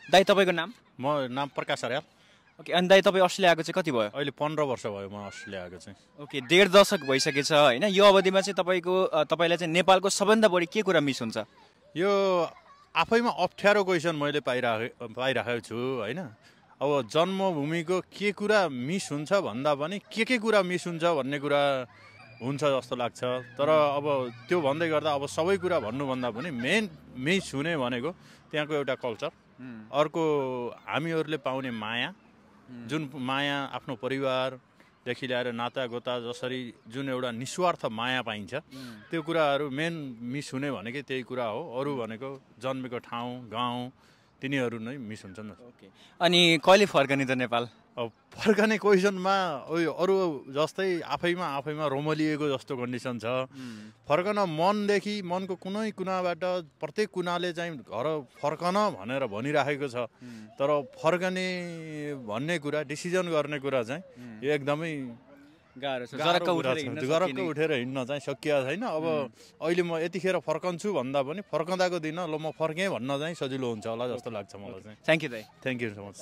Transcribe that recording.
दाइ तपाईँको नाम? म नाम प्रकाश अर्याल। ओके, अनि दाइ तपाईँ अस्ट्रेलिया आएको चाहिँ कति भयो? अहिले 15 वर्ष भयो म अस्ट्रेलिया आएको चाहिँ। ओके, 1.5 दशक भइसकेछ होइन। यो अवधिमा चाहिँ तपाईँलाई चाहिँ नेपालको सबभन्दा बढी के कुरा मिस हुन्छ? यो आफैमा अप्ठ्यारो क्वेसन मैले पाइराखेको छु होइन। अब जन्मभूमिको के कुरा मिस हुन्छ भन्दा पनि के कुरा मिस हुन्छ भन्ने कुरा हुन्छ जस्तो लाग्छ। तर अब त्यो भन्दै गर्दा अब सबै कुरा भन्नुभन्दा पनि मेन मिस हुने भनेको त्यहाँको एउटा कल्चर, अर्को हामीहरूले पाउने माया, जुन माया आफ्नो परिवारदेखि लिएर नातागोता जसरी जुन एउटा निस्वार्थ माया पाइन्छ त्यो कुराहरू मेन मिस हुने भनेकै त्यही कुरा हो। अरू भनेको जन्मेको ठाउँ गाउँ तिनीहरू नै मिस हुन्छन्। ओके, अनि कहिले फर्कने त नेपाल? अब फर्कने क्वेसनमा अरू जस्तै आफैमा रोमलिएको जस्तो कन्डिसन छ। फर्कन मनदेखि मनको कुनै कुनाबाट प्रत्येक कुनाले चाहिँ घर फर्कन भनेर भनिराखेको छ। तर फर्कने भन्ने कुरा, डिसिजन गर्ने कुरा चाहिँ यो एकदमै गरक्क उठेर हिँड्न चाहिँ सकिएको छैन। अब अहिले म यतिखेर फर्कन्छु भन्दा पनि फर्कँदाको दिन ल म फर्केँ भन्न चाहिँ सजिलो हुन्छ होला जस्तो लाग्छ मलाई चाहिँ। थ्याङ्क यू दाइ। Thank you so much.